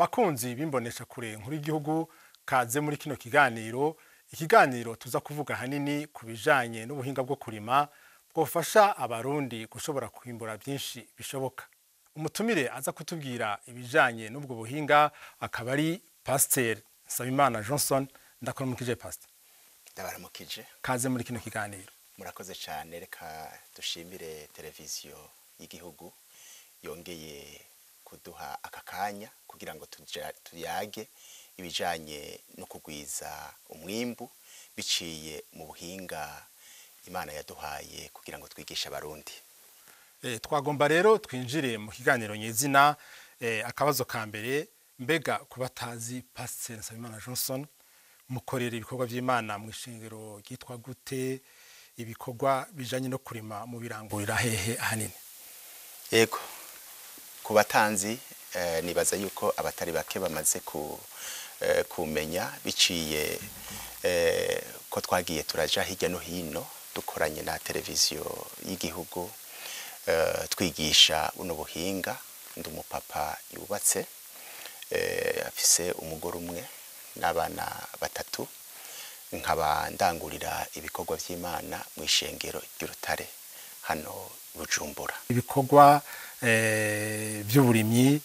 Bakunzi bimbonesha kure nkuru y'igihugu, kaze muri kino kiganiro. Ikiganiro tuza kuvuga hanini ku bijanye n'ubuhinga bwo kurima bwofasha Abarundi gushobora kwimbura byinshi bishoboka. Umutumire aza kutubwira ibijanye n'ubwo buhinga akaba ari Pasteur Nsabimana Johnson. Ndakuramukije, Pasteur. Ndabaramukije. Kaze muri kino kiganiro. Murakoze cyane. Reka dushimire televiziyo y'igihugu yongeye kuduha aka kanya kugira ngo tuyage ibijanye no kugwiza umwimbu biciye mu buhinga Imana yaduhaye kugira ngo twigishe Abarundi. Twagomba rero twinjire mu kiganiro nyezina. Akabazo ka mbere: mbega ku batazi Pasteur Nsabimana Johnson, mukorera ibikorwa by'Imana mu ishengero ryitwa gute? Ibikorwa bijanye no kurima mu birangurira hehe ahanini? Yego, ku batanzi, nibaza yuko abatari bake bamaze kumenya biciye ko twagiye turaja hirya no hino dukoranye na televiziyo y'igihugu, twigisha buno buhinga. Ndi umupapa yubatse, afise umugore umwe n'abana batatu, nkaba ndangurira ibikorwa by'Imana mu ishengero ry'Urutare hano Bujumbura. Ibikorwa by'uburimyi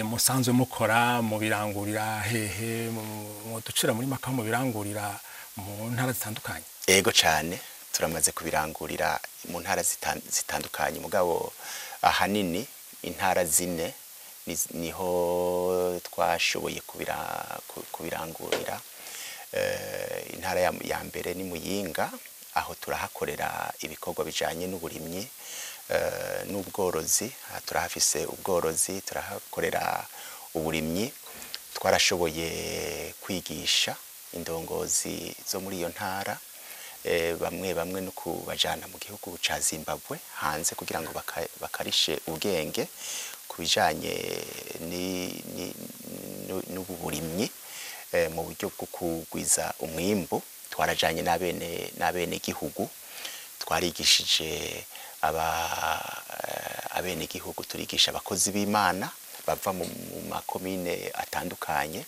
musanzwe mukora mu birangurira hehe? Mu ducira muri maka, mu birangurira mu ntara zitandukanye? Ego cyane, turamaze kubirangurira mu ntara zitandukanye, mugabo ahanini intara zine niho twashoboye kubirangurira. Intara ya mbere ni Muyinga, aho turahakorera ibikorwa bijanye n'uburimyi n'ubworozi. Aha turahafise ubworozi, turahakorera uburimyi. Twarashoboye kwigisha indongozi zo muri iyo ntara, bamwe bamwe no kubajana mu gihugu ca Zimbabwe hanze kugira ngo bakarishe ubwenge ku bijanye n'ubu burimyi mu buryo bwo kugwiza umwimbu. Twarajanye n'abene gihugu, twarigishije abene gihugu, turigisha abakozi b'Imana bava mu makomine atandukanye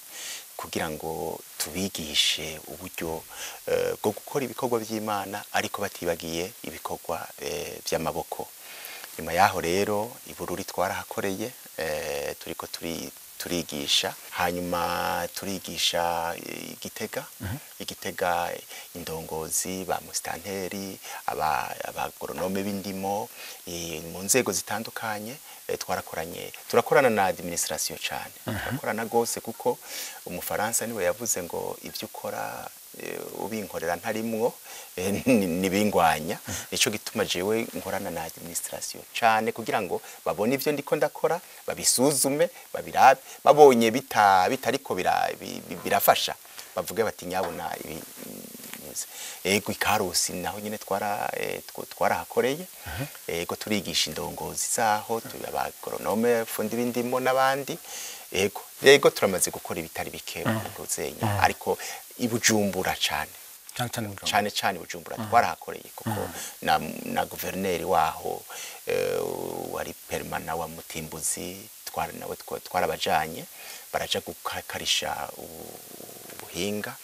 kugira ngo tubigishe uburyo bwo gukora ibikorwa by'Imana ariko batibagiye ibikorwa by'amaboko. Nyuma yaho rero, Ibururi twarahakoreye, turiko turigisha. Hanyuma turigisha Igitega, Igitega indongozi ba musitanteri, abagoronome b'indimo, mu nzego zitandukanye. Twarakoranye, turakorana na administration cyane, turakorana gose, kuko Umufaransa niwe yavuze ngo ibyo ukora ubinkorera ntarimwo nibingwanya. Nico gituma jewe nkorana na administration cyane kugira ngo babone ivyo ndiko ndakora, babisuzume, babirabe. Babonye bitariko birafasha, bavuge bati nyabona ibi. Ego, Ikarusi naho nyine twarahakoreye. Ego, turigisha indongozi zaho, abagoronome, fundi b'indimo n'abandi. Ego, turamaze gukora ibitari bike mu Ruzenya, ariko i Bujumbura cane. Cyane cyane mu Bujumbura. Cane cane Bujumbura twarahakoreye, kuko na guverineri waho wari permanent wa Mutimbuzi, twara nawe twarabajanye, baraja gukarisha ubuhinga.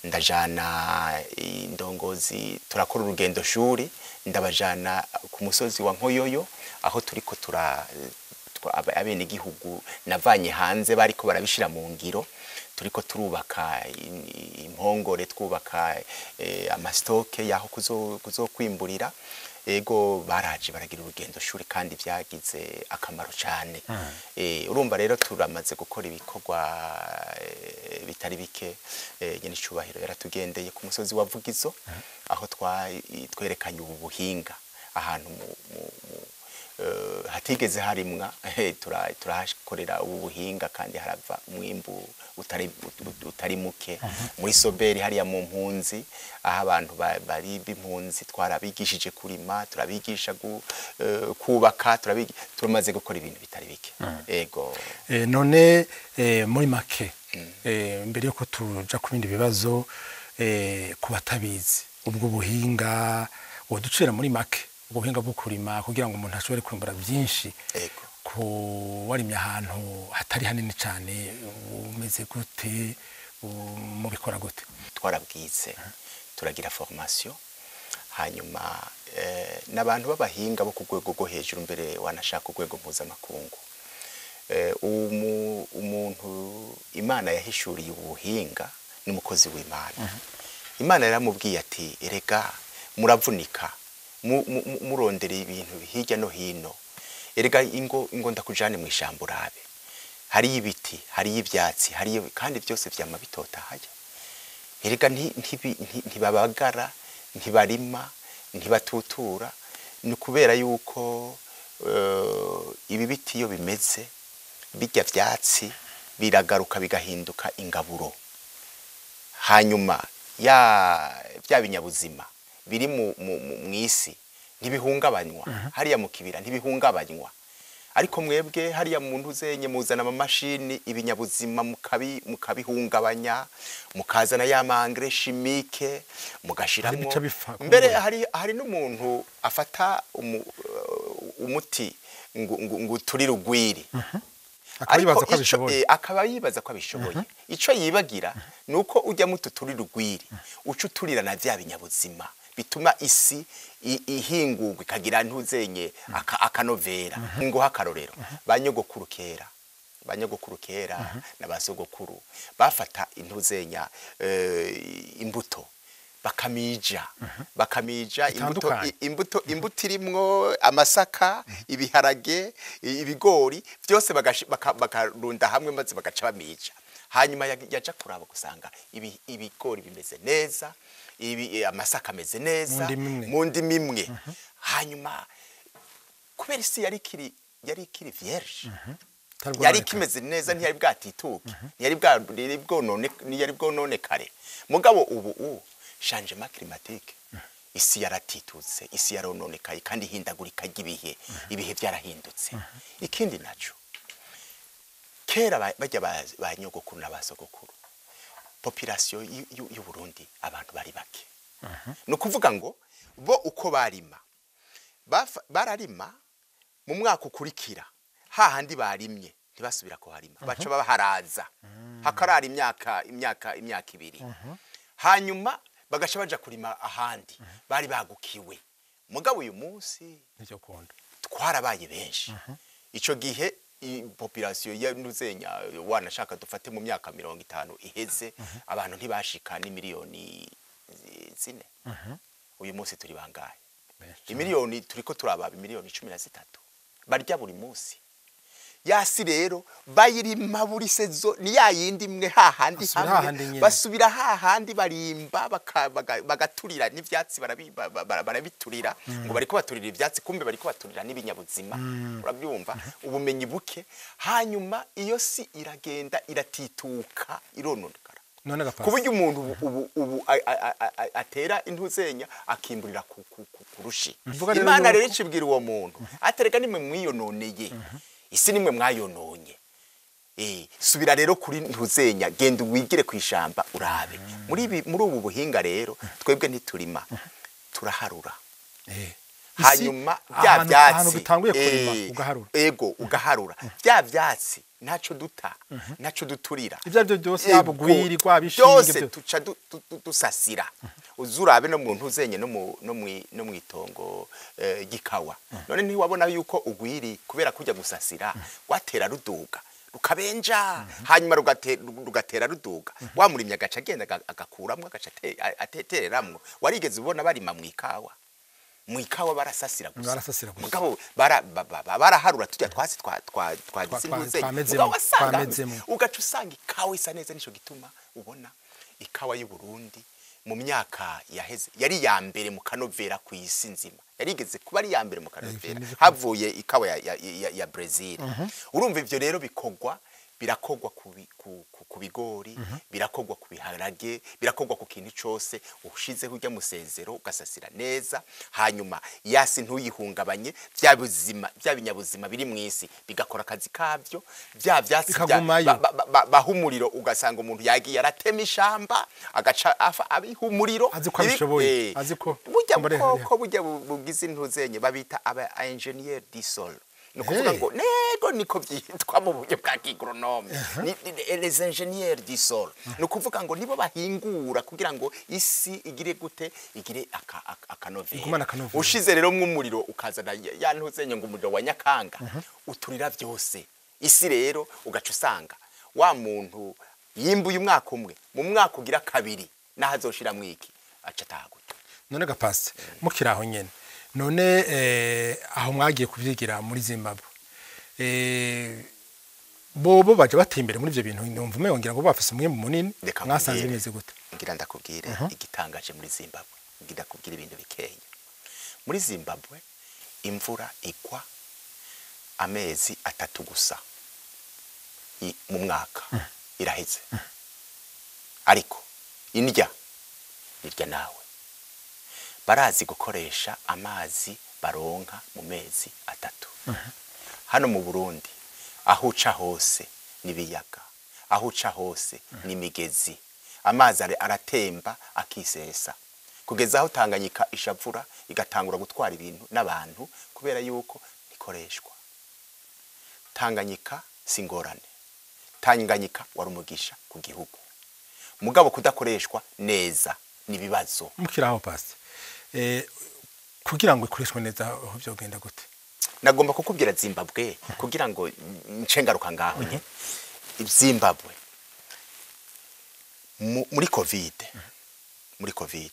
Ndajana indongozi, turakora urugendo shuri, ndabajana ku musozi wa Nkoyoyo aho turiko tura abenegihugu navanye hanze bariko barabishira mu ngiro. Turiko turubaka impongore, twubaka ama stocks yaho kuzokwimburira. Ego, baraje baragira urugendo shuri kandi byagize akamaro cyane. Urumva rero turamaze gukora ibikorwa bitari bike. Nyene icubahiro yaratugendeye ku musozi wa Vugizo, aho twerekanye ubu buhinga ahantu hatigeze harimwa. Turahakorera ubu buhinga kandi harava umwimbu utari muke. Muri Soberi hariya mu mpunzi, aho abantu bari b'impunzi, twarabigishije kurima, turabigisha kubaka, turamaze gukora ibintu bitari bike, ego. None muri make, mbere yuko tuja ku bindi bibazo, ku batabizi ubwo buhinga, woducira muri make ubwo buhinga bwo kurima kugira ngo umuntu ashobore kwimbura byinshi? Ego. Ku warimye ahantu hatari hanini cyane umeze gute? Mubikora gute? Twarabwize, turagira formation, hanyuma n'abantu b'abahinga bo ku rwego rwo hejuru, mbere wanashaka urwego mpuzamakungu. Umuntu Imana yahishuriye ubuhinga n'umukozi w'Imana. Imana yaramubwiye ati: "Erega muravunika murondera ibintu hirya no hino. Erega ingo, ingo ndakujane mu ishyamba urabe, hariyo ibiti, hariyo ibyatsi, hariyo kandi byose vyama bitotahaye. Erega ntibabagara, ntibarima, ntibatutura. Ni kubera yuko ibi biti iyo bimeze, bijya vyatsi biragaruka bigahinduka ingaburo. Hanyuma ya bya binyabuzima biri mu mw'isi ntibihungabanywa, hariya mu kibira ntibihungabanywa. Ariko mwebwe hariya mu ntuzenye muzana amamashini, ibinyabuzima mukabihungabanya, mukazana ya ma engrais chimique mugashiramwo." Hari ibica bipfa, Mbere kumbura. hari n'umuntu afata umuti ngo uturire ugwiri. Akaba yibaza Ariko ko abishoboye. Akaba yibaza ko abishoboye. Ico yibagira nuko ujya mutu turira ugwiri, uca uturira na vya binyabuzima bituma isi ihingurwa ikagira ntuzenye akanovera. Nguha akarorero: ba nyogokuru kera, ba nyogokuru kera na ba sogokuru bafata intuzenya, imbuto, bakamija imbuto, Zitandukanye. imbuto irimwo amasaka, ibiharage, ibigori, byose bakarunda hamwe, maze bagaca bamija. Hanyuma yaja kuraba gusanga ibigori bimeze neza, amasaka ameze neza. Mu ndimi imwe. Mu ndimi imwe. Hanyuma kubera isi yari ikiri vierge, Itari yari bwononekare. ikimeze neza, ntiyari bwatituke, ntiyari bwonone kare. Mugabo ubu changement climatique, isi yaratitutse, isi yarononekaye, kandi ihindagurika ry'ibihe, ibihe byarahindutse. Ikindi naco, kera bajya ba nyogokuru na ba sogokuru, population y'u Burundi, abantu bari bake. Ni ukuvuga ngo bo uko barima, bararima mu mwaka ukurikira hahandi barimye ntibasubira kuharima, baca babaharaza, hakarara imyaka 2, hanyuma bagaca baja kurima ahandi bari bagukiwe. Mugabo uyu munsi Nicyo kunda. twarabaye benshi. Ico gihe population ya ntuzenya, wanashaka dufate mu myaka 50 iheze, abantu ntibashika n'imiliyoni 4. Uyu munsi turi bangahe? Benshi. Imiliyoni, turiko turababa imiliyoni 13 barya buri munsi. Yasi rero bayirima buri saison, ni ya yindi imwe hahandi Basubira hamwe. hahandi nyene. Basubira hahandi, barimba, bagaturira n'ivyatsi, barabiturira ngo bariko baturira ivyatsi, kumbe bariko baturira n'ibinyabuzima. Urabyumva, ubumenyi buke. Hanyuma iyo si iragenda iratituka, irononekara, None gapasi. ku buryo umuntu ubu atera intuzenya akimburira ku rushi. Mvuga rero Imana rero icibwira uwo muntu aterega: "Nimwe mwiyononeye isi, nimwe mwayononye. Subira rero kuri ntuzenya, genda wigire ku ishamba urabe." Muri ubu buhinga rero twebwe ntiturima, turaharura. Hanyuma bya Ahantu byatsi bitanguye kurima, ugaharura. Ego, ugaharura bya byatsi, ntaco duta, ntaco duturira. Ibyo ari byo byose, yaba Ego, ugwiri, rwaba ishinge, byose byose. Tuca dusasira. Uzurabe no mu ntuzenye, no mwitongo gikawa. None ntiwabona yuko ugwiri kubera kujya gusasira watera ruduga rukabenja, hanyuma rugatera ruduga, wa murimyi agaca agenda agakuramwo, agaca atetereramwo. Warigeze ubona barima mwikawa? Mwikawa barasasira gusa. Barasasira gusa. Mugabo baraharura tujya twasi twa twagize intuzenye. Twamezemo, Mugabo wasanga twamezemo. ugaca usanga ikawa isa neza. Nico gituma ubona ikawa y'u Burundi mu myaka yaheze yari iya mbere mu kanovera ku isi nzima, yarigeze kuba ari iya mbere mu kanovera, nivyo. havuye ikawa ya Brazil. Urumva ivyo rero bikogwa, birakogwa ku bigori, birakogwa ku biharage, birakogwa ku kintu cyose ushizeho ujya musezero, ugasasira neza, hanyuma yasi ntuyihungabanye, bya buzima, bya binyabuzima biri mu isi bigakora akazi kabyo, bya vyatsi Bikagumayo. Baha umuriro. Ugasanga umuntu yagiye aratema ishamba, agaca abiha umuriro. Azi ko abishoboye, azi ko burya mbere bukoko burya bugize intuzenye babita aba ingénieur du sol. Ni ukuvuga Hey. ngo nego niko byitwa mu buryo bwa ki-agronome, les ingénieurs du sol. Ni ukuvuga ngo nibo bahingura kugira ngo isi igire gute, igire akanovera. Igumane akanovera. Ushize rero mw'umuriro ukazana ya ntuzenye ngo umuriro wa nyakanga uturira byose isi, rero ugaca usanga wa muntu yimbuye umwaka umwe, mu mwaka ugira kabiri naho azoshiramwo iki, aca ataha gutyo. None gapasi mukiri aho nyene, none aho mwagiye kuvyigira muri Zimbabwe, bobo baje bateye imbere muri ivyo bintu? Numva umengo ngira ngo bafise umwimbu munini. Reka Mwasanze nkubwire. bimeze gute? Ngira ndakubwire igitangaje muri Zimbabwe, ngira ndakubwire ibintu bikenya muri Zimbabwe. Imvura igwa amezi 3 gusa mu mwaka, iraheze. Ariko indya nirya nawe, barazi gukoresha amazi baronka mu mezi 3. Hano mu Burundi aho uca hose n'ibiyaga, aho uca hose n'imigezi, amazi aratemba akisesa kugeza aho Tanganyika ishavura igatangura gutwara ibintu n'abantu kubera yuko ntikoreshwa. Tanganyika si ingorane, Tanganyika wari umugisha ku gihugu, mugabo kudakoreshwa neza nibibazo. Mukiri aho pasi, kugira ngo ikoreshwe neza aho vyogenda gute? Nagomba kukubwira Zimbabwe kugira ngo nce ngaruka ngaho nye. Zimbabwe muri COVID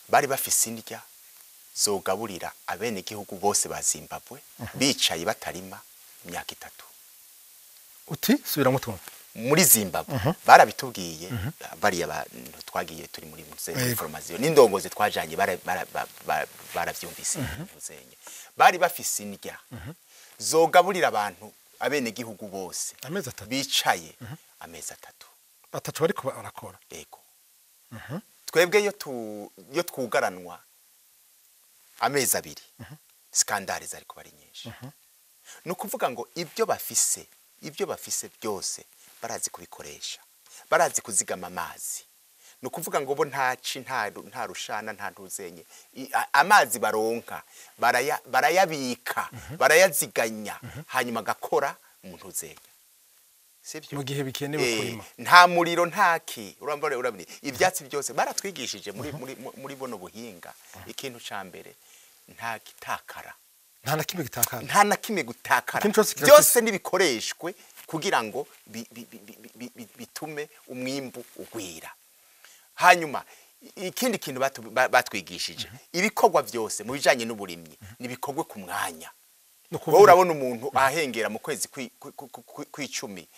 bari bafise indya zogaburira abenegihugu bose ba Zimbabwe bicaye batarima imyaka 3. Uti subiramo twumve. Muri Zimbabwe barabitubwiye bariya bantu twagiye turi muri formation n'indongozi twajanye, baravyumvise muzenye, bari bafise indya zogaburira abantu abenegihugu bose Amezi 3? bicaye amezi 3. Batatu bariko barakora? Yego. Twebwe iyo twugaranwa amezi 2, scandale zari kuba ari nyinshi. Ni ukuvuga ngo ibyo bafise byose barazi kubikoresha, barazi kuzigama amazi. Ni ukuvuga ngo bo ntaci, nta rushana, nta ntuzenye. Amazi baronka barayabika, barayaziganya, hanyuma agakora mu ntuzenya, sibyo? Mu gihe bikenewe kurima. Nta muriro, ntaki, urambona, urabona ibyatsi byose. Baratwigishije muri buno buhinga, ikintu ca mbere nta gitakara. Nta na kimwe gitakara. Nta na kimwe gutakara. Ikintu cose kirafise- Byose nibikoreshwe kugira ngo bitume umwimbu ugwira. Hanyuma ikindi kintu batwigishije, ibikorwa byose mu bijanye n'uburimyi nibikorwe ku mwanya. No Wowe kuvuga urabona umuntu ahengera mu kwezi kw'icumi,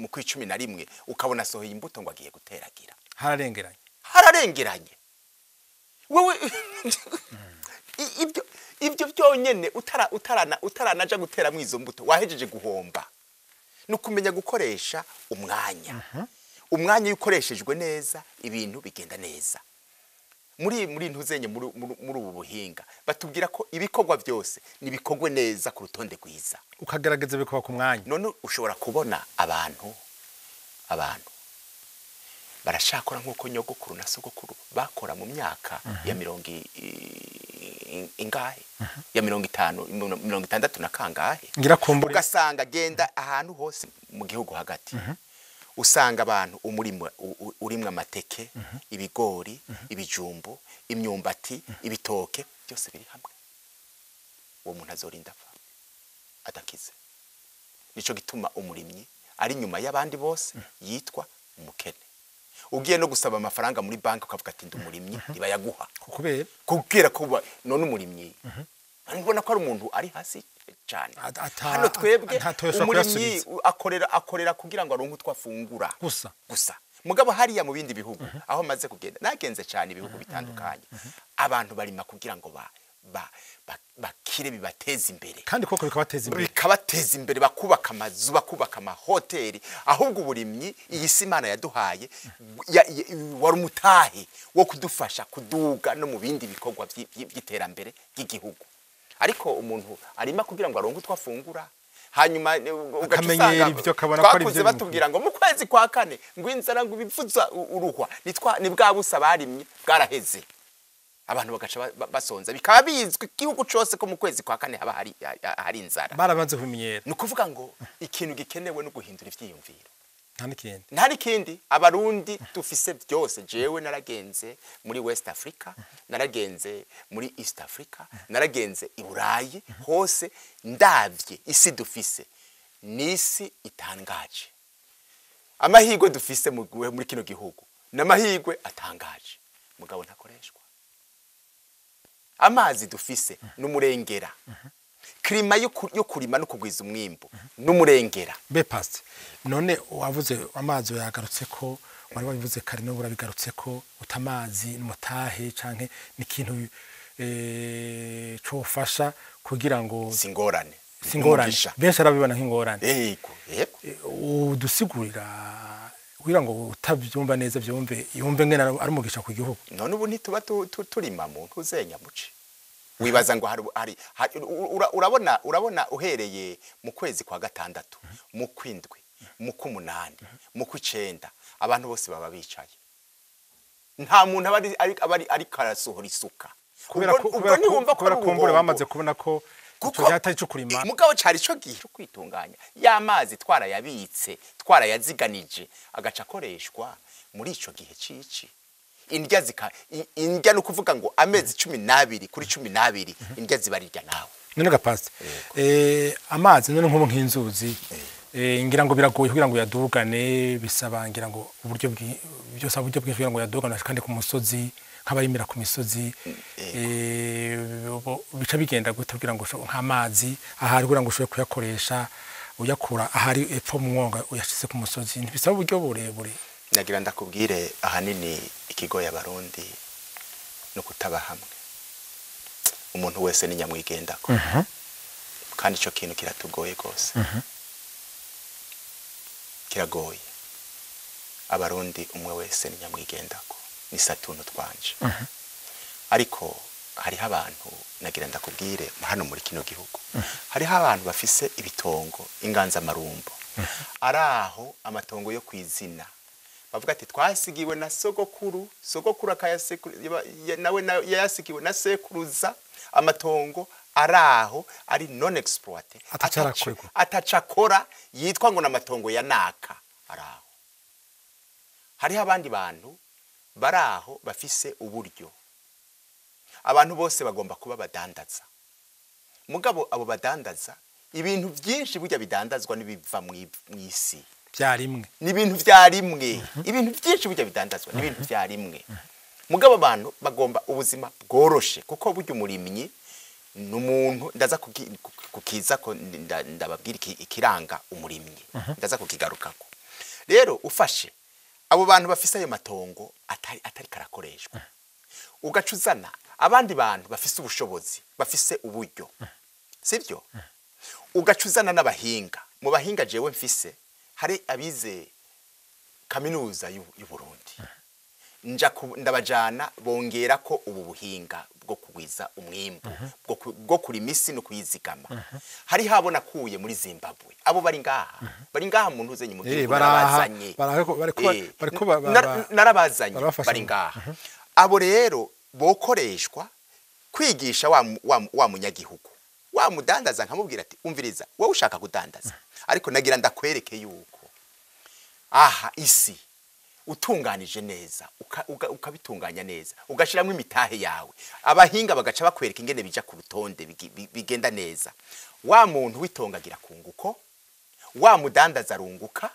mu kw'icumi na rimwe, ukabona asohoye imbuto ngo agiye guteragira. Hararengeranye. Hararengeranye. Wowe ibyo byonyene utaranaja guteramwo izo mbuto wahejeje guhomba. Ni ukumenya gukoresha umwanya. Umwanya iyo ukoreshejwe neza ibintu bigenda neza. Muri ntuzenye, muri ubu buhinga batubwira ko ibikorwa byose nibikorwe neza ku rutonde rwiza. Ukagerageza bikaba ku mwanya. None ushobora kubona abantu barashakora nk'uko nyogokuru na sogokuru bakora mu myaka ya mirongo ingahe, ya 50, 60 na kangahe. Ngira kumbure. Ugasanga genda ahantu hose mu gihugu hagati, usanga abantu umurimo urimwo amateke, ibigori, ibijumbu, imyumbati, ibitoke, byose biri hamwe. Uwo muntu azorinda apfa adakize. Nico gituma umurimyi ari nyuma y'abandi bose yitwa umukene. Ugiye no gusaba amafaranga muri banki ukavuga ati ndi umurimyi, ntibayaguha. Kubera? Kubwira ko none umurimyi mbona ko ari umuntu ari hasi cyane. Hano twebwe ntatoyeshobora umurimyi kuyasubiza. akorera kugira ngo aronke utwo afungura Gusa. Gusa. Mugabo hariya mu bindi bihugu aho maze kugenda, nagenze cyane ibihugu bitandukanye, abantu barima kugira ngo bakire, bibateze imbere. Kandi koko bikabateza imbere. Bikabateza imbere, bakubaka amazu, bakubaka amahoteli. Ahubwo uburimyi, iyi si Imana yaduhaye, wari umutahe wo kudufasha kuduga no mu bindi bikorwa by'iterambere ry'igihugu. Ariko umuntu arima kugira ngo aronke utwo afungura, hanyuma ugaca Akamenyera usanga ivyo, akabona ko ari twakuze ivyo. Batubwira ngo mu kwezi kwa kane ngo inzara, ngo ibivuza uruhwa, ni bwa busa barimye bwaraheze. Abantu bagaca basonza, bikaba bizwi igihugu cose ko mu kwezi kwa kane haba hari inzara. Barabanze kubimenyera. Ni ukuvuga ngo ikintu gikenewe no guhindura ivyiyumviro. Nta n'ikindi. Abarundi dufise byose. Jewe naragenze muri West Africa, naragenze muri East Africa, naragenze i Burayi hose, ndavye isi dufise nisi itangaje. Amahirwe dufise muri kino gihugu n'amahirwe atangaje, mugabo ntakoreshwa. Amazi dufise n'umurengera, klima yo kurima no kugwiza umwimbo n'umurengera. Be past none wavuze amazi yagarutse ko wari wabivuze kare no burabigarutse ko utamazi n'umutahe canke n'ikintu cofasha kugira ngo singorane benshi arabibona nk'ingorane. Yego yego, udusigurira kugira ngo utabyumva neza byumve yumve ngene ari umugisha ku gihugu. None ubu ntituba turima mu ntuzenya muce. Wibaza ngo hari urabona uhereye mu kwezi kwa gatandatu, mu kwindwi, mu kumunani, mu kwicenda, abantu bose baba bicaye. Nta muntu aba ari karasohora isuka. Kubera kumbure bamaze kubona ko ico cyatari cyo kurima. Mugabo cari ico gihe cyo kwitunganya. Ya mazi twarayabitse, twarayaziganije, agaca akoreshwa muri ico gihe cici. Indya zika indya no kuvuga ngo amezi 12 kuri 12 indya zibarirya nawe. None gapasi amazi none nkubu nk'inzuzi ngira ngo biragoye kugira ngo yadugane, bisaba ngira ngo uburyo byose uburyo bwinshi kugira ngo yadugane kandi ku musozi nk'abarimira ku misozi bica bigenda gute kugira ngo nk'amazi ahari kugira ngo ushobore kuyakoresha uyakura ahari epfo mu mwonga uyashize ku musozi, ntibisaba uburyo burebure. Nagira ndakubwire ahanini ikigo y'abarundi no kutaba hamwe. Umuntu wese ni nyamwigendako. Kandi ico kintu kiratugoye gose. Kiragoye. Abarundi umwe wese ni nyamwigendako. Ni satuntu twanje. Ariko hariho abantu nagira ndakubwire hano muri kino gihugu. Hariho abantu bafise ibitongo inganza marumbo. Araho amatongo yo kwizina. Bavuga ati twasigiwe na sogokuru, sogokuru akayasekuru nawe yasigiwe na sekuruza, amatongo araho ari non exploité, atacakora, yitwa ngo namatongo ya naka araho. Hariho abandi bantu baraho bafise uburyo. Abantu bose bagomba kuba badandaza. Mugabo abo badandaza ibintu byinshi burya bidandazwa nibiva mu isi. Byarimwe. Ni ibintu byarimwe. Ibintu byinshi burya bidandazwa ni ibintu byarimwe. Mugabo abantu bagomba ubuzima bworoshe kuko burya umurimyi numuntu ndaza kukiza ko ndababwira ikiranga umurimyi. Ndaza kukigarukako. Rero ufashe abo bantu bafise ayo matongo atari karakoreshwa. Ugacuzana abandi bantu bafise ubushobozi, bafise uburyo. Sivyo? Ugacuzana n'abahinga. Mu bahinga jewe mfise hari abize kaminuza y'u Burundi. Nja ndabajana bongera ko ubu buhinga bwo kugwiza umwimbu, bwo kurima isi no kuyizigama. Hari habo nakuye muri Zimbabwe. Abo bari ngaha. Bari ngaha mu ntuzenye mu gihugu narabazanye. Narabazanye bari ngaha. Abo rero bokoreshwa kwigisha wa munyagihugu. Wa mudandaza nkamubwira ati umviriza wowe ushaka kudandaza ariko nagira ndakwereke yuko aha isi utunganije neza ukabitunganya neza ugashiramwe imitahe yawe abahinga bagaca bakwereka ingene bija ku rutonde bigenda neza. Wa muntu witongagira kunguko, wa mudandaza runguka,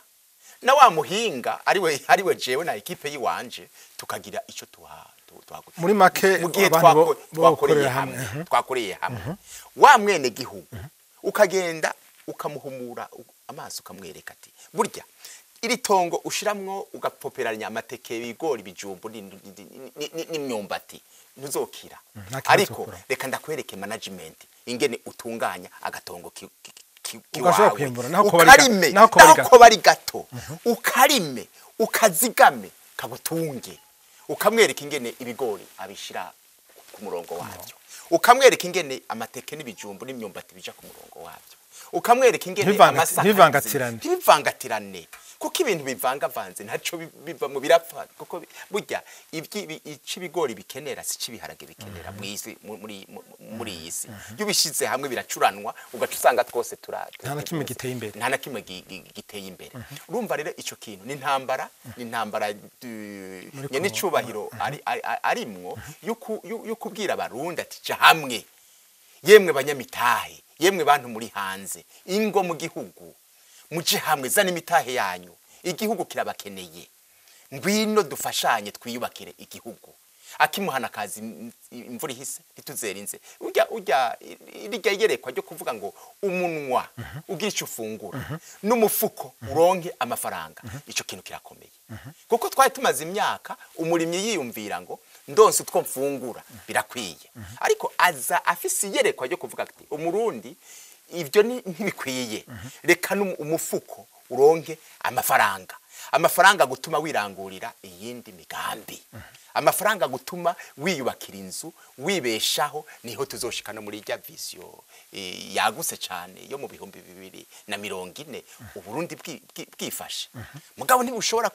na wa muhinga ariwe jewe na ekipe yiwanje tukagira ico tuha muri make abantu twakoreye hamwe twakoreye hamwe. Wa mwene gihugu ukagenda ukamuhumura amaso ukamwereka ati burya iri tongo ushiramwo ugapoperanya amateke ibigori bijumbu n'imyumbati ntuzokira, ariko reka ndakwereke management ingene utunganya agatongo kiwawe ukarime naho bari gato ukarime ukazigame kagutunge. Ukamwereka ingene ibigori abishira ku murongo wabyo, ukamwereka ingene amateke n'ibijumbu n'imyumbati bija ku murongo wabyo. Ukamwereka ingene amasaka ntibivangatirane. Ntibivangatirane, kuko ibintu bivangavanze ntaco biva mu birapfa, kuko burya ic'ibigori bikenera si c'ibiharage bikenera mw'isi, muri iyi si. Iyo ubishize hamwe biracuranwa, ugaca usanga twose tura Nta na kimwe giteye imbere. Nta na kimwe giteye imbere. Urumva rero ico kintu ni intambara, ni intambara Muri nyene icubahiro arimwo yo kubwira Abarundi ati: "Ja hamwe yemwe banyamitahe, yemwe bantu muri hanze, ingo mu gihugu, muje hamwe, zana imitahe yanyu, igihugu kirabakeneye, ngwino dufashanye twiyubakire igihugu." Akimuhana kazi imvura ihise ntituzerinze. Ujya rirya yerekwa ryo kuvuga ngo umunwa ugira icyo ufungura n'umufuko uronke amafaranga, ico kintu kirakomeye, kuko twari tumaze imyaka umurimyi yiyumvira ngo ndonse utwo mfungura birakwiye. Ariko aza afise iyerekwa ryo kuvuga ati: "Umurundi, ibyo ntibikwiye, reka umufuko uronke amafaranga, amafaranga gutuma wirangurira iyindi migambi, amafaranga gutuma wiyubakira inzu, wibeshaho." Niho tuzoshika no muri rya vision yagutse cyane yo mu 2040, Uburundi bwifashe. Mugabo ntibushobora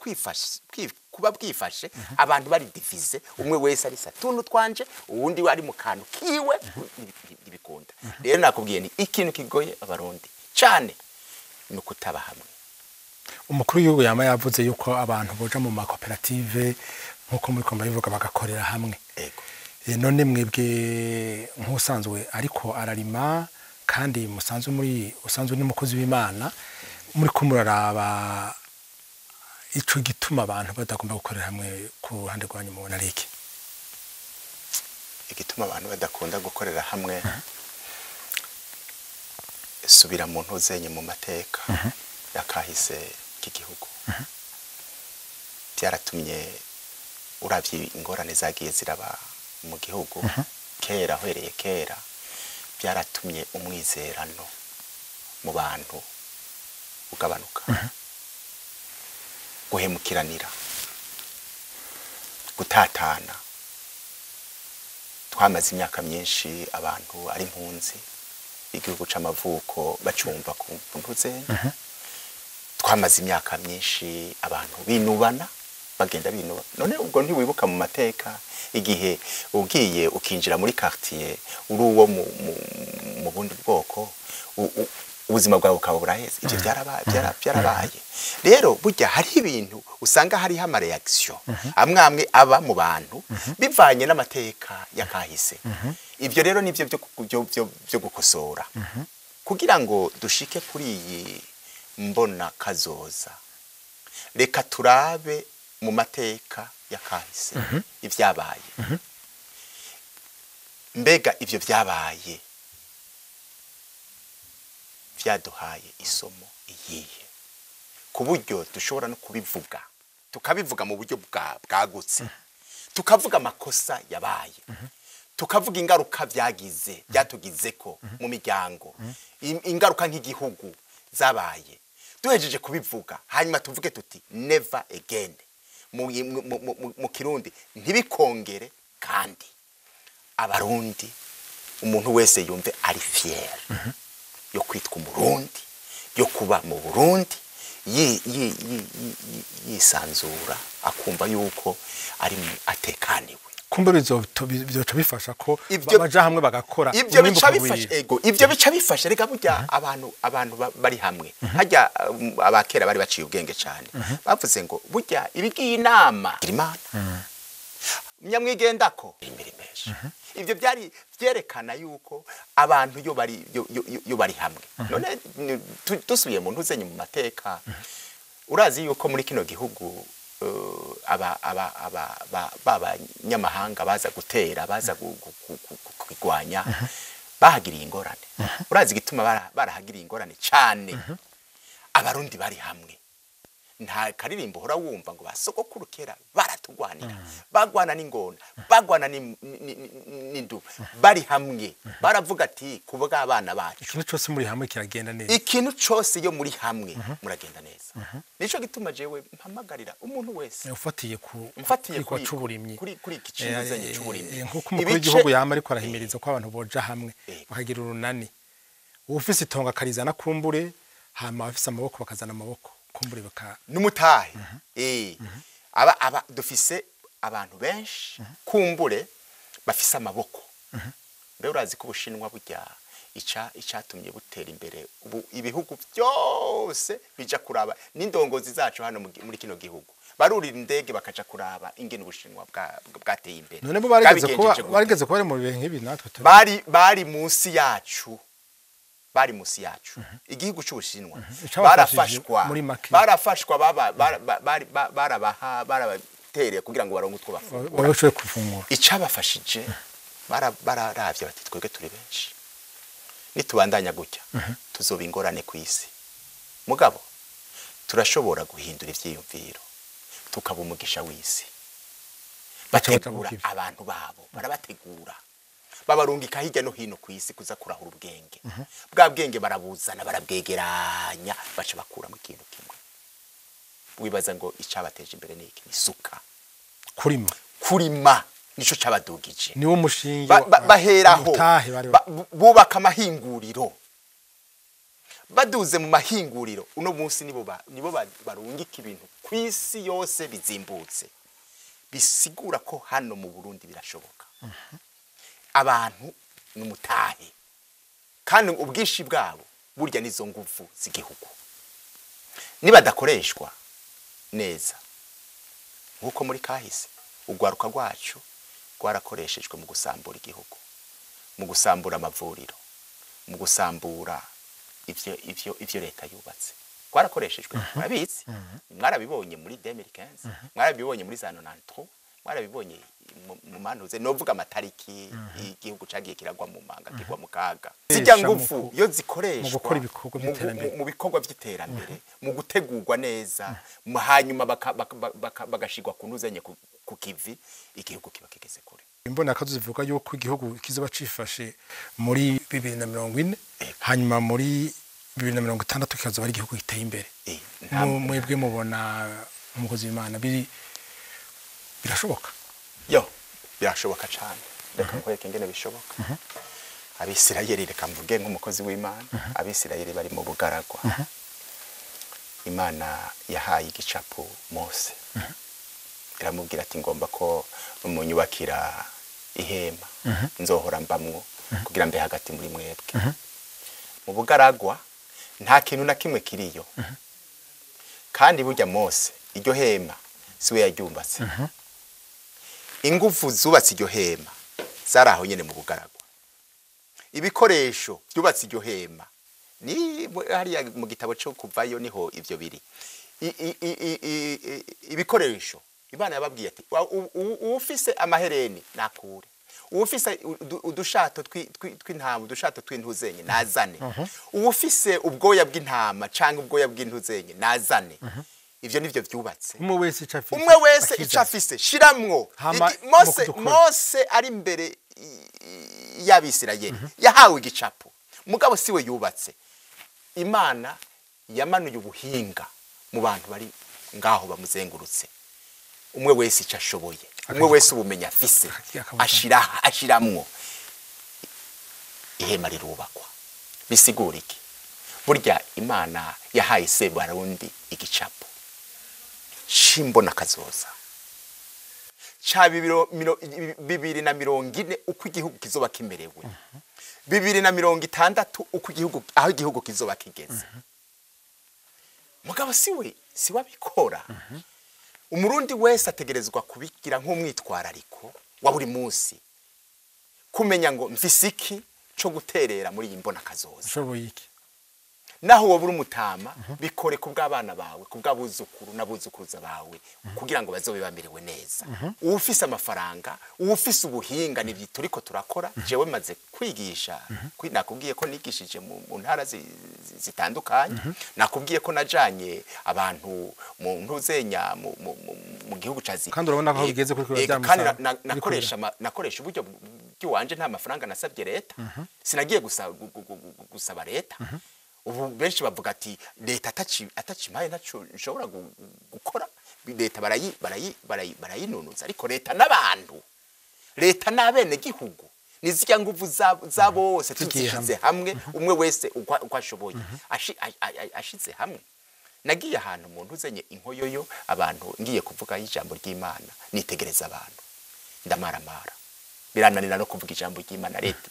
kuba bwifashe abantu bari divisés, umwe wese ari satuntu twanje, uwundi we ari mu kantu kiwe, ntibikunda. Rero nakubwiye, ni ikintu kigoye Abarundi cyane ni ukutaba hamwe. Umukuru w'igihugu yama yavuze yuko abantu boja mu makoperative, nk'uko muri ko murabivuga, bagakorera hamwe. Ego. None mwebwe nk'usanzwe ariko ararima, kandi musanzwe muri usanzwe n'umukozi w'Imana, muri ko muraraba ico gituma abantu badagomba gukorera hamwe, ku ruhande rwanyu mubona ari iki? Igituma abantu badakunda gukorera hamwe, subira mu ntuzenye mu mateka yakahise k'igihugu, byaratumye uravye ingorane zagiye ziraba mu gihugu kera, uhereye kera, byaratumye umwizerano mu bantu ugabanuka, guhemukiranira, gutatana. Twamaze imyaka myinshi abantu ari impunzi, igihugu c'amavuko bacumva ku ntuzenye. Twamaze imyaka myinshi abantu binubana, bagenda binuba. None ubwo ntiwibuka mu mateka igihe ugiye ukinjira muri quartier uri uwo mu bundi bwoko, ubuzima bwawe bukaba buraheze? Ibyo byarabaye. Rero burya hariho ibintu usanga hariho ama réactions amwe amwe aba mu bantu bivanye n'amateka yakahise. Ibyo rero nibyo byo gukosora kugira ngo dushike kuri iyi mbona kazoza. Reka turabe mu mateka yakahise ibyabaye. Mbega ibyo byabaye byaduhaye isomo iyihe, ku buryo dushobora no kubivuga, tukabivuga mu buryo bwagutse, tukavuga amakosa yabaye, tukavuga ingaruka byagize, byatugize ko mu miryango, ingaruka nk'igihugu zabaye. Duhejeje kubivuga, hanyuma tuvuge tuti: "Never again." Mu Kirundi, ntibikongere. Kandi Abarundi, umuntu wese yumve ari fier yo kwitwa Umurundi, yo kuba mu Burundi, yisanzura, akumva yuko ari atekaniwe. Kumbe bizoca bifasha ko baja hamwe bagakora, Ibyo umwimbu bica ukagwira. bifasha, ego, ibyo bica bifasha. Reka burya abantu bari hamwe hajya, abakera bari baciye ubwenge cyane, bavuze ngo burya ibigiye inama gira Imana nyamwigendako imbere menshi. Ibyo byari byerekana yuko abantu iyo bari hamwe. None dusubiye mu ntuzenye mu mateka, urazi yuko muri kino gihugu aba aba aba b'abanyamahanga baza gutera, baza kugwanya, bahagiriye ingorane. Urazi igituma barahagiriye ingorane cyane? Abarundi bari hamwe. Nta karirimbo uhora wumva ngo basogokuru kera baratugwanira, bagwana n'ingona, bagwana n'indubu, bari hamwe, baravuga ati ku bw'abana bacu. Ikintu cyose muri hamwe kiragenda neza. Ikintu cose iyo muri hamwe muragenda neza. Nico gituma jewe mpamagarira umuntu wese Ufatiye ku Mfatiye kwigwa c'uburimyi, kuri iki cizanye c'uburimyi. Nk'uko umukuru w'igihugu yama ariko arahimiriza ko abantu boja hamwe bakagira urunani. Uwufise itongo akarizana kumbure, hama abafise amaboko bakazana amaboko kumbure baka n'umutahe. Aba dufise abantu benshi kumbure bafise amaboko. Mbe urazi ko Ubushinwa burya icatumye butera imbere, ubu ibihugu byose bija kuraba, n'indongozi zacu hano muri kino gihugu barurira indege bakaja kuraba ingene Ubushinwa bwateye imbere. None bo barigeze kuba Bwabigenjeje gute? barigeze kuba bari mu bihe nk'ibi natwe turi? Bari munsi yacu, bari munsi yacu. Igihugu c'Ubushinwa Icabafashije barafashwa muri make. Barafashwa, baba barabaha, barabatereye kugira ngo baronke utwo bafungura. Bashoboye gufungura. Icabafashije, bararavye bati: "Twebwe turi benshi, nitubandanya gutya tuzoba ingorane ku isi, mugabo turashobora guhindura ivyiyumviro tukaba umugisha w'isi." Bategura Baca abantu babo, barabategura, babarungika hirya no hino ku isi kuza kurahura ubwenge. Bwa bwenge barabuzana, barabwegeranya, baca bakuramo ikintu kimwe. Wibaza ngo icabateje imbere ni iki? Ni isuka. Kurima. Kurima nico cabadugije. Niwo mushinge. Baheraho Umutahe bari bubaka amahinguriro. Baduze mu mahinguriro, uno munsi nibo barungika ibintu ku isi yose bizimbutse. Bisigura ko hano mu Burundi birashoboka. Abantu ni umutahe, kandi ubwinshi bwabo burya nizo nguvu z'igihugu. Nibadakoreshwa neza nk'uko muri kahise urwaruka rwacu rwarakoreshejwe mu gusambura igihugu, mu gusambura amavuriro, mu gusambura ivyo leta yubatse, rwarakoreshejwe, murabizi, mwarabibonye muri 2015, mwarabibonye muri za 93, mwarabibonye mu manuze, novuga amatariki igihugu cagiye kiragwa mu manga, kigwa mu kaga. Zijya ngufu iyo zikoreshwa mu gukora ibikorwa by'iterambere. Mu bikorwa by'iterambere, mu gutegurwa neza, hanyuma bagashirwa ku ntuzenye ku kivi, igihugu kiba kigeze kure. Imbonakazo zivuga yuko igihugu kizoba cifashe muri 2040, hanyuma muri 2060 kikazoba ari igihugu giteye imbere. Mwebwe mubona umukozi w'Imana birashoboka? Yo, birashoboka cyane. Reka nkwereke ingene bishoboka. Abisirayeli, reka mvuge nk'umukozi w'Imana, Abisirayeli bari mu bugaragwa, Imana yahaye igicapo Mose, iramubwira ati: "Ngomba ko munyubakira ihema nzohora mbamwo kugira mbe hagati muri mwebwe." Mu bugaragwa nta kintu na kimwe kiriyo. Kandi burya Mose iryo hema siwe yaryubatse. Ingufu zubatse iryo hema zari aho nyene mu bugaragwa. Ibikoresho byubatse iryo hema ni hariya mu gitabo cyo Kuvayo, niho ivyo biri. Ibikoresho Imana yababwiye ati: "Uwufise amahereni nakure, uwufise udushato tw'intama, udushato tw'intuzenye nazane, uwufise ubwoya bw'intama canke ubwoya bw'intuzenye nazane." Ivyo nivyo vyubatse. Umwe wese ico afise. Umwe wese akizana. Ico afise shiramwo. Hama Mose mu kudukora. Mose ari imbere y'Abisirayeli, yahawe igicapo, mugabo siwe yubatse. Imana yamanuye ubuhinga mu bantu bari ngaho bamuzengurutse. Umwe wese icyo ashoboye, umwe wese ubumenyi afise Akabuzana. ashiramwo, ihema rirubakwa. Bisigura iki? Burya Imana yahaye Sebarundi igicapo cimbona kazoza ca 2040, uko igihugu kizoba kimerewe, 2060, uko igihugu, aho igihugu kizoba kigeze. Mugabo siwe abikora. Umurundi wese ategerezwa kubigira nk'umwitwarariko wa buri munsi, kumenya ngo mfise iki co guterera muri iyi mbona kazoza. Ushoboye iki? Naho wowe uri umutama, bikore ku bw'abana bawe, ku bw'abuzukuru n'abuzukuruza bawe, kugira ngo bazobe bamerewe neza. Uwufise amafaranga, uwufise ubuhinga, nibyo turiko turakora. Jewe maze kwigisha, nakubwiye ko nigishije mu ntara zitandukanye, nakubwiye ko najanye abantu mu ntuzenya mu gihugu ca Kandi urabona ko aho bigeze kuri Kandi byamusaba. nakoresha uburyo bw'iwanje, nta mafaranga nasabye leta. Sinagiye gusaba leta. Ubu benshi bavuga ati: "Leta atacimaye ntaco nshobora gukora." Leta barayinunuza, ariko leta n'abantu, leta n'abene gihugu. Ni zirya nguvu za bose tuzishize hamwe, umwe wese uko ashoboye ashize hamwe. Nagiye ahantu umuntu uzenye inkoyoyo, abantu ngiye kuvuga ijambo ry'Imana, nitegereza abantu ndamaramara, birananira no kuvuga ijambo ry'Imana. Leta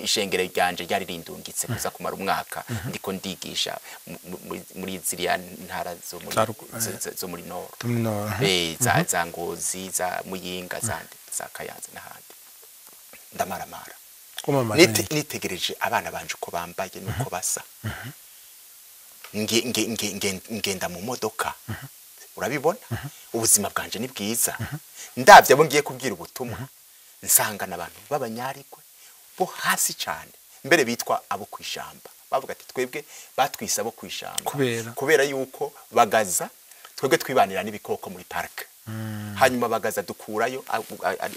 ishengero ryanje ryari rindungitse kuza kumara umwaka ndiko ndigisha muri ziriya ntara zo muri Nord, za Ngozi, za Muyinga, za Kayanza n'ahandi. Ndamaramara nitegereje abana banje uko bambaye nuko basa, ngenda mu modoka, urabibona ubuzima bwanje ni bwiza. Ndavye abo ngiye kubwira ubutumwa, nsanga n'abantu b'abanyarigwe bo hasi cyane, mbere bitwa abo kwishamba. Bavuga ati twebwe batwise abo kwishamba kubera yuko bagaza twebwe twibanira n'ibikoko muri park, hanyuma bagaza dukurayo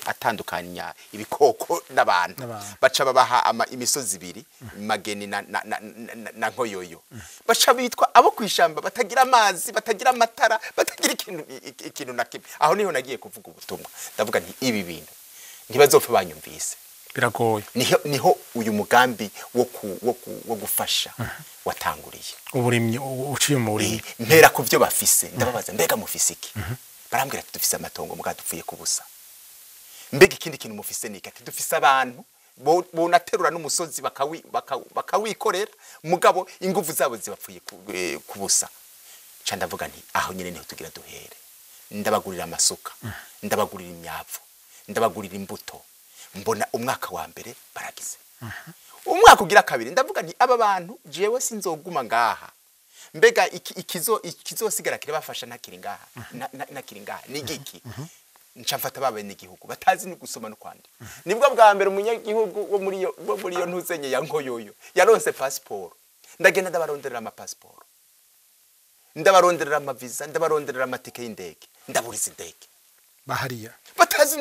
atandukanya ibikoko n'abantu, baca babaha imisozi ibiri, Mageni na Nkoyoyo, baca bitwa abo kwishamba, batagira amazi, batagira amatara, batagira ikintu na kimwe. Aho niho nagiye kuvuga ubutumwa, ndavuga nti ibi bintu ntibazopfa banyumvise, biragoye. Niho uyu mugambi wo gufasha watanguriye. Uburimyi uciye mu burimyi, mpera ku byo bafise, ndababaza mbega mufise iki? Barambwira ati dufise amatongo muga dupfuye kubusa. Mbega ikindi kintu mufise niki? Ati dufise abantu bonaterura n'umusozi bakawikorera, mugabo inguvu zabo zibapfuye kubusa. Ca ndavuga nti aho nyene niho tugira duhere. Ndabagurira amasuka, ndabagurira imyavu, ndabagurira imbuto. Mbona umwaka wa mbere baragize, umwaka ugira kabiri ndavuga nti aba bantu jewe sinzoguma ngaha, mbega ikizosigara kirabafasha ntakiri ngaha, ntakiri ngaha ni giki? Nca mfata babene igihugu batazi no gusoma no kwandika. Nibwo bwa mbere umunyagihugu wo muri yo ntuzenye ya Nkoyoyo yaronse passport. Ndagenda ndabaronderera ama passport, ndabaronderera ama visa, ndabaronderera amatike y'indege, ndaburiza indege bahariya batazi.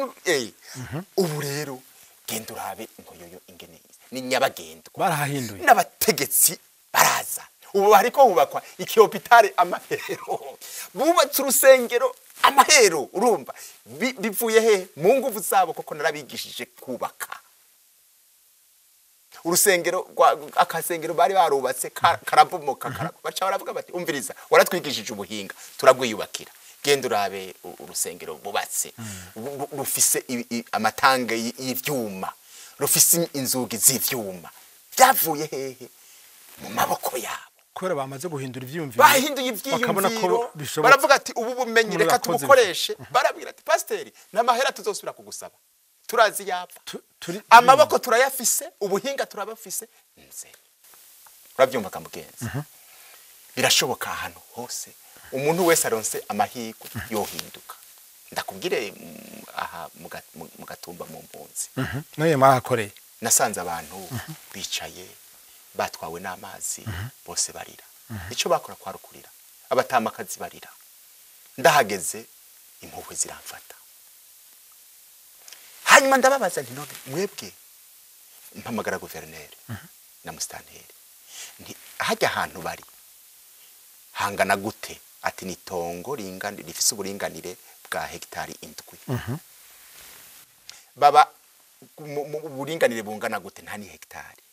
Ubu rero genda urabe Nkoyoyo ingene ni nyabagendwa, barahahinduye n'abategetsi baraza. Ubu hariko hubakwa ikihopitale amahero, bubatse urusengero amahero. Urumva bivuye he? Mu nguvu zabo, koko narabigishije kubaka urusengero. Akasengero bari barubatse karabomoka, baca baravuga bati umviriza, waratwigishije ubuhinga, turagwiyubakira. Genda urabe urusengero bubatse, rufise amatange y'ivyuma, rufise inzugi z'ivyuma. Byavuye hehe? Mu maboko yabo, kubera bamaze guhindura ivyiyumviro, bahinduye ivyiyumviro, baravuga ati ubu bumenyi reka tubukoreshe. Barabwira ati pasiteri n'amahera tuzosubira kugusaba, turazi yapfa, amaboko turayafise, ubuhinga turabafise. Nze uravyumva kamugenzi, birashoboka ahantu hose umuntu wese aronse amahirwe yohinduka. Ndakubwire aha mu Gatumba mu mpunzi naye marakoreye, nasanze abantu bicaye batwawe n'amazi, bose barira. Icyo bakora kwarukurira, abatamakazi barira. Ndahageze impuhwe ziramfata, hanyuma ndababaza nti none mwebwe, mpamagara guverineri na musitanteri, nti hajya ahantu bari hangana gute? Ati ni tongo rifise uburinganire bwa hegitari 7. Baba uburinganire bungana gute? Nta ni hegitari,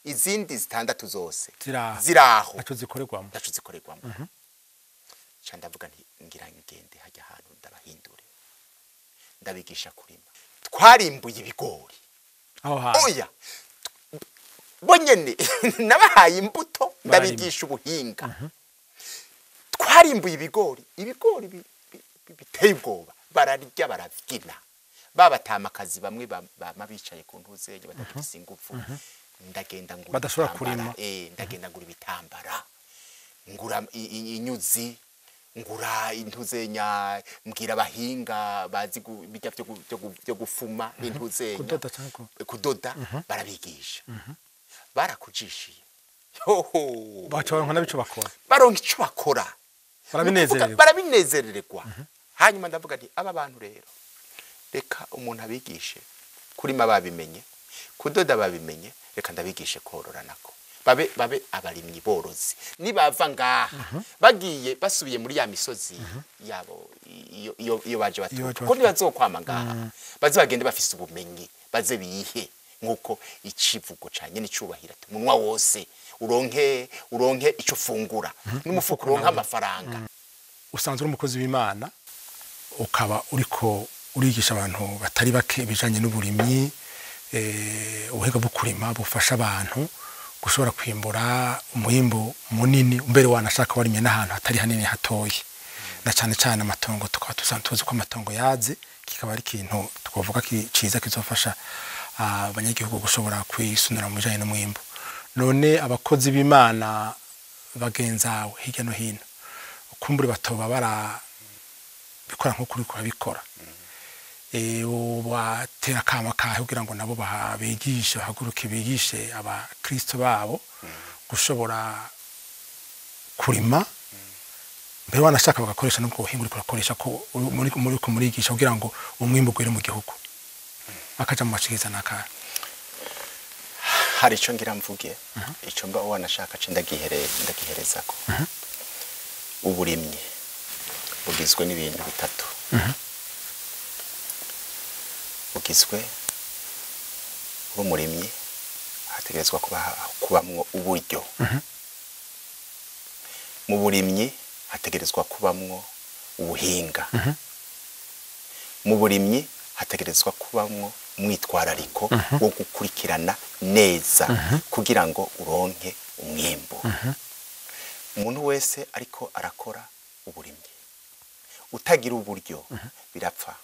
izindi 6 zose ziraho naco zikorerwamo, naco zikorerwamo. Ca ndavuga nti ngira ngende hajya ahantu ndabahindure, ndabigisha kurima. Twarimbuye ibigori aho hantu, oya bonyene nabahaye imbuto, ndabigisha ubuhinga. Twarimbuye ibigori, ibigori biteye ubwoba, bararya baravyina. Babatamakazi bamwe bama bicaye ku ntuzenye badafise ingufu. Ndagenda ngura badashobora kurima, ndagenda ngura ibitambara, ngura inyuzi, ngura intuzenya, mbwira abahinga bazi bijya byo gufuma intuzenya, kudoda, barabigisha. Barakujishiye hoho, baca nabico bakora, baronka ico bakora, barabinezererwa, barabinezererwa. Hanyuma ndavuga nti aba bantu rero reka umuntu abigishe kurima babimenye, kudoda babimenye, reka ndabigishe korora nako, babe abarimyi borozi. Nibava ngaha bagiye basubiye muri ya misozi yabo iyo baje baturuka, ko ntibazokwama ngaha, baze bagende bafise ubumenyi, baze bihe Nkuko icivugo canye n'icubahiro ati umunwa wose uronke ico ufungura, n'umufuko uronke amafaranga. Usanzwe uri umukozi w'Imana, ukaba uriko urigisha abantu batari bake ibijanye n'uburimyi, ubuhinga bwo kurima bufasha abantu gushobora kwimbura umwimbu munini, mbere wanashaka warimye n'ahantu hatari hanini hatoye, na cane cane amatongo tukaba dusanzwe tuzi ko amatongo yaze, kikaba ari ikintu twavuga ciza kizofasha abanyagihugu gushobora kwisunira mu bijanye n'umwimbu. None abakozi b'Imana bagenzawe hirya no hino kumbure batoba barabikora nk'uko uriko urabikora, ubatera akamo kahe kugira ngo nabo bigishe, bahaguruke bigishe abakristo babo gushobora kurima, mbere wanashaka bagakoresha n'ubwo buhinga uriko urakoresha ko muri kumurigisha kugira ngo umwimbu ugwire mu gihugu, akaja mu mashikiriza n'akahe? Hari ico ngira mvuge, ico mba wanashaka ce ndagiherezako. Uburimyi bugizwe n'ibintu bitatu. Bugizwe bw'umurimyi hategerezwa kubamwo uburyo. Mu burimyi hategerezwa kubamwo ubuhinga. Mu burimyi hategerezwa kubamwo umwitwarariko wo gukurikirana neza kugira ngo uronke umwimbu. Umuntu wese ariko arakora uburimyi utagira uburyo birapfa.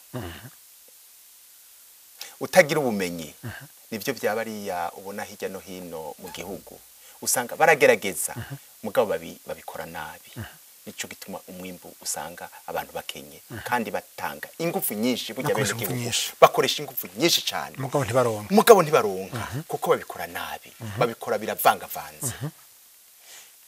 Utagira ubumenyi nivyo byaba ariya ubona hirya no hino mu gihugu, usanga baragerageza mugabo babikora nabi. Nico gituma umwimbu usanga abantu bakenye kandi batanga ingufu nyinshi, burya bene gihugu bakoresha ingufu nyinshi cyane, mugabo ntibaronka kuko babikora nabi, babikora biravangavanze.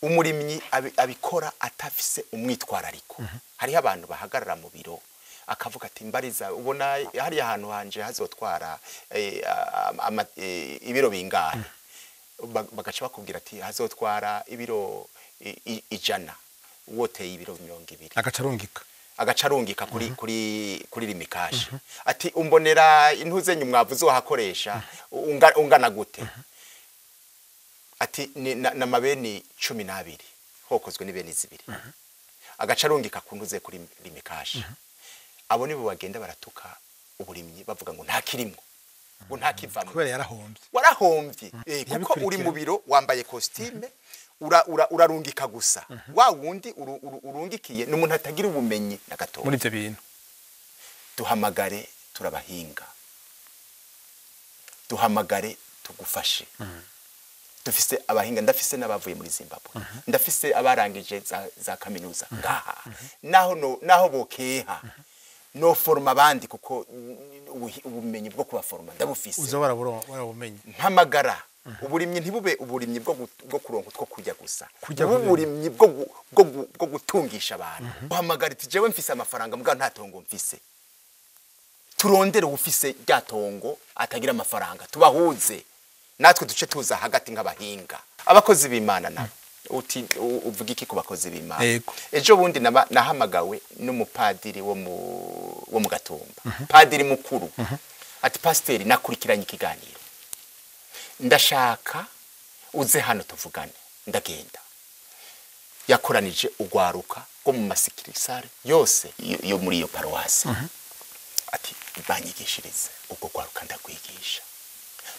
Umurimyi abikora atafise umwitwarariko. Hariho abantu bahagarara mu biro akavuga ati mbariza ubona hariya ahantu hanje hazotwara ibiro bingahe, bagaca bakubwira ati hazotwara ibiro 100, woteye ibiro 20, agaca arungika kuri rimikashi ati umbonera intuzenye umwavu uzohakoresha ungana gute, ati na mabeni 12 hokozwe n'ibeni 2, agaca arungika ku ntuze kuri rimikashi. Abo nibo bagenda baratuka uburimyi bavuga ngo nta kirimwo, ngo nta kivamwo, kubera yarahombye. Warahombye kuko uri mu biro wambaye costume urarungika gusa. Wa wundi urungikiye ni umuntu atagira ubumenyi na gato muri ivyo bintu. Duhamagare turabahinga, duhamagare tugufashe. Dufise abahinga, ndafise n'abavuye muri Zimbabwe, ndafise abarangije za kaminuza ngaha, naho bokeha no forma abandi kuko ubumenyi bwo kubaforma ndabufise. Uza warabumenye. Mpamagara uburimyi ntibube uburimyi bwo kuronka utwo kurya gusa, uburimyi bwo gutungisha abantu. Uhamagara iti jewe mfise amafaranga mbwa nta tongo mfise, turondere ufise rya tongo atagira amafaranga, tubahuze natwe duce tuza hagati nk'abahinga. Abakozi b'Imana nabo uti uvuga iki ku bakozi b'Imana? Ejo bundi nahamagawe n'umupadiri wo mu Gatumba, padiri mukuru, ati pasiteri nakurikiranye ikiganiro, ndashaka uze hano tuvugane. Ndagenda, yakoranije ugwaruka rwo mu masikirisare yose yo muri iyo paruwasi, ati banyigishirize ubwo gwaruka ndakwigisha.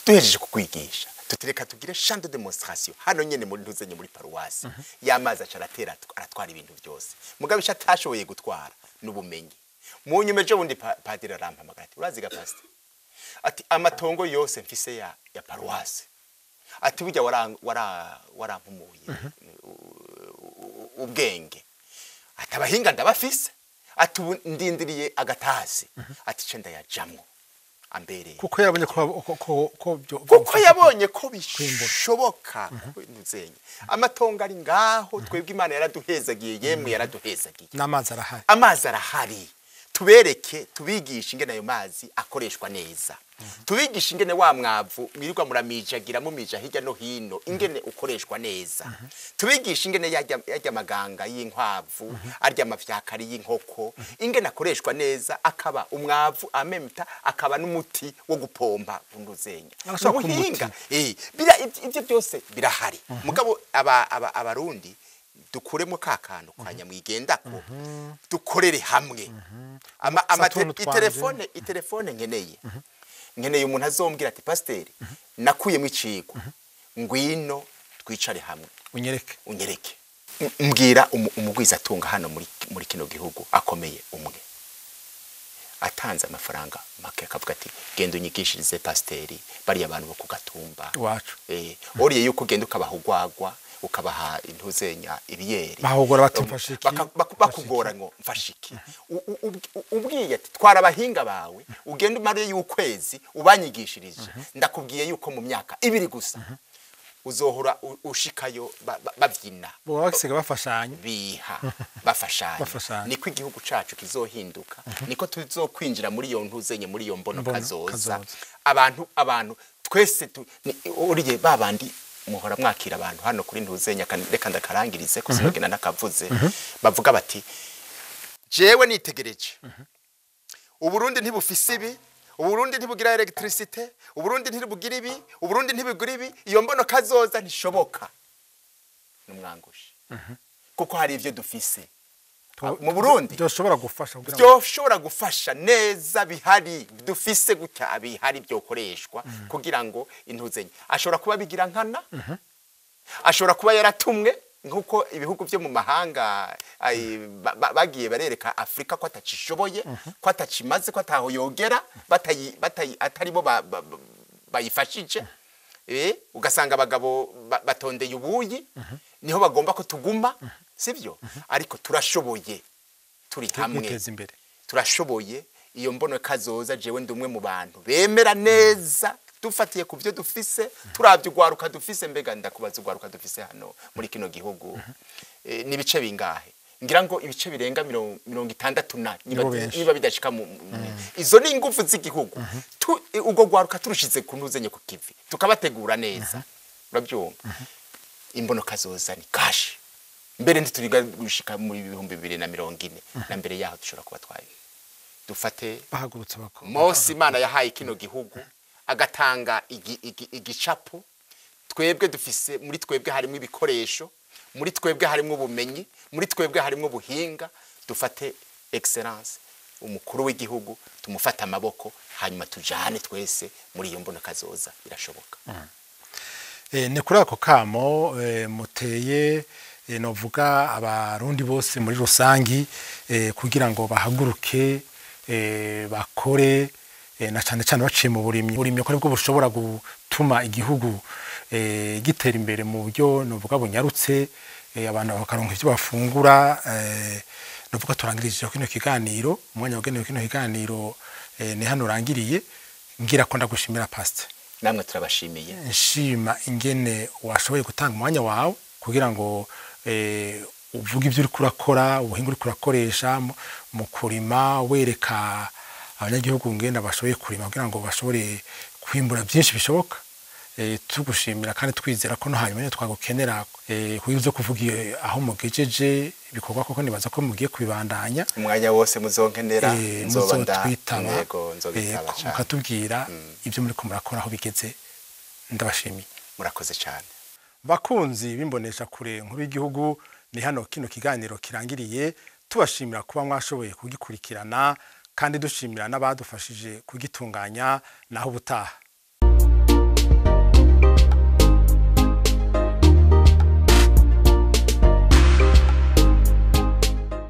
Duhejeje kukwigisha tutireka tugire champ de demonstration hano nyene muri ntuzenye muri paruwasi. Y'amazi acaratera aratwara ibintu byose, mugabe isha atashoboye gutwara n'ubumenyi. Mu nyuma ejo bundi padiri arampamagara ati uraziga pastor, ati amatongo yose mfise ya paruwasi, ati burya warampumuye ubwenge, ati abahinga ndabafise, ati ndindiriye agatasi, ati ce ndayajamwo ambere. Kuko yabonye kuko yabonye ko bishoboka. Ntuzenye amatongo ari ngaho, twebwe Imana yaraduhezagiye, yemwe yaraduhezagiye, n'amazi arahari, amazi arahari. Tubereke, tubigishe ingene ayo mazi akoreshwa neza, tubigishe ingene wa mwavu mwirirwa muramijagira mumija hirya no hino ingene ukoreshwa neza, tubigishe ingene yarya amaganga y'inkwavu, arya amafyakari y'inkoko, ingene akoreshwa neza akaba umwavu amemta, akaba n'umuti wo gupompa unduzenya. Arashobora kuba Ubuhinga umuti. Ibyo byose birahari. Mugabo abarundi dukuremo ka kantu kwa nyamwigendako, dukorere hamwe. Saturn twanje. Itelefone nkeneye umuntu azombwira ati: "Pasiteri, nakuyemo icigwa, ngwino twicare hamwe." Unyereke. Unyereke. Mbwira umugwizatunga hano muri kino gihugu akomeye umwe atanze amafaranga make akavuga ati: "Genda unyigishirize, pasiteri, bariya bantu bo ku gatumba iwacu." Oriye yuko ugenda ukabaha ugwagwa, ukabaha intuzenya, ibiyeri. Bahogora bati: "Mfashe iki?" Bakugora ngo: "Mfashe iki?" Ubwiye ati: "Twara abahinga bawe, ugende umare y'ukwezi ubanyigishirije, ndakubwiye yuko mu myaka 2 gusa uzohora ushikayo bavyina." Boba basiga bafashanya. Biha bafashanya. Bafashanya. Niko igihugu cacu kizohinduka, niko tuzokwinjira muri iyo ntuzenye, muri iyo mbono Mbono kazoza. Kazoza. Abantu twese uriye babandi muhora mwakira abantu hano kuri ntuzenya, reka ndakarangirize ko sinogenda nakavuze, bavuga bati: "Jewe nitegereje Uburundi ntibufise ibi, Uburundi ntibugira électricité, Uburundi ntibugira ibi, Uburundi ntibugira ibi, iyo mbono kazoza ntishoboka." Numwangushi kuko hari ivyo dufise mu Burundi byoshobora gufasha kugira ngo byoshobora gufasha neza, bihari dufise gutya, bihari byokoreshwa kugira ngo intuzenye. Ashobora kuba bigira nkana, ashobora kuba yaratumwe nk'uko ibihugu byo mu mahanga bagiye barereka Afurika ko atacishoboye, ko atakimaze, ko ataho yogera ataribo bayifashije. Ugasanga abagabo batondeye ubuyi niho bagomba ko tuguma, sibyo? Ariko turashoboye turi hamwe. Kwiteza imbere. Turashoboye iyo mbono kazoza. Jewe ndi umwe mu bantu bemera neza dufatiye ku byo dufise, turavye ugwaruka dufise. Mbega ndakubaza, ugwaruka dufise hano muri kino gihugu ni ibice bingahe? Ngira ngo ibice birenga 60 na Nibo benshi. Niba bidashika izo ni ingufu z'igihugu. Ubwo gwaruka turushize kunuzenye ku kivi, tukabategura neza, urabyumva, imbono kazoza ni kashi. Mbere ntituriga gushika muri 2040, na mbere yaho dushobora kuba twaye dufate Bahagurutse bako Mose Imana yahaye kino gihugu agatanga igicapo. Twebwe dufise, muri twebwe harimo ibikoresho, muri twebwe harimo ubumenyi, muri twebwe harimo ubuhinga. Dufate Excellence umukuru w'igihugu, tumufate amaboko, hanyuma tujane twese muri iyo mbono kazoza. Birashoboka. Ni kuri ako kamo muteye, novuga abarundi bose muri rusangi, kugira ngo bahaguruke, bakore, na cyane cyane baciye mu burimyi. Uburimyi ko aribwo bushobora gutuma igihugu gitera imbere mu buryo novuga bunyarutse, abantu bakaronka ivyo bafungura. Novuga turangirije kino kiganiro, umwanya wagenewe kino kiganiro ni hano urangiriye. Ngira ko ndagushimira, Pastor. Namwe turabashimiye. Nshima ingene washoboye gutanga umwanya wawe kugira ngo uvuge ibyo uriko urakora, ubuhinga uriko urakoresha mu kurima, wereka abanyagihugu ngenda bashoboye kurima kugira ngo bashobore kwimbura byinshi bishoboka. Tugushimira kandi twizera ko no hanyuma niyo twagukenera kugira uze kuvuga aho mugejeje ibikorwa, koko nibaza ko mugiye kubibandanya. Umwanya wose muzonkenera nzoba nda muzotwitaba. Yego, nzobitaba cyane. Mukatubwira ibyo muriko murakora aho bigeze. Ndabashimiye. Murakoze cyane. Bakunzi bimbonesha kure nkuru y'igihugu, ni hano kino kiganiro kirangiriye. Tubashimira kuba mwashoboye kugikurikirana kandi dushimira n'abadufashije kugitunganya. Naho ubutaha.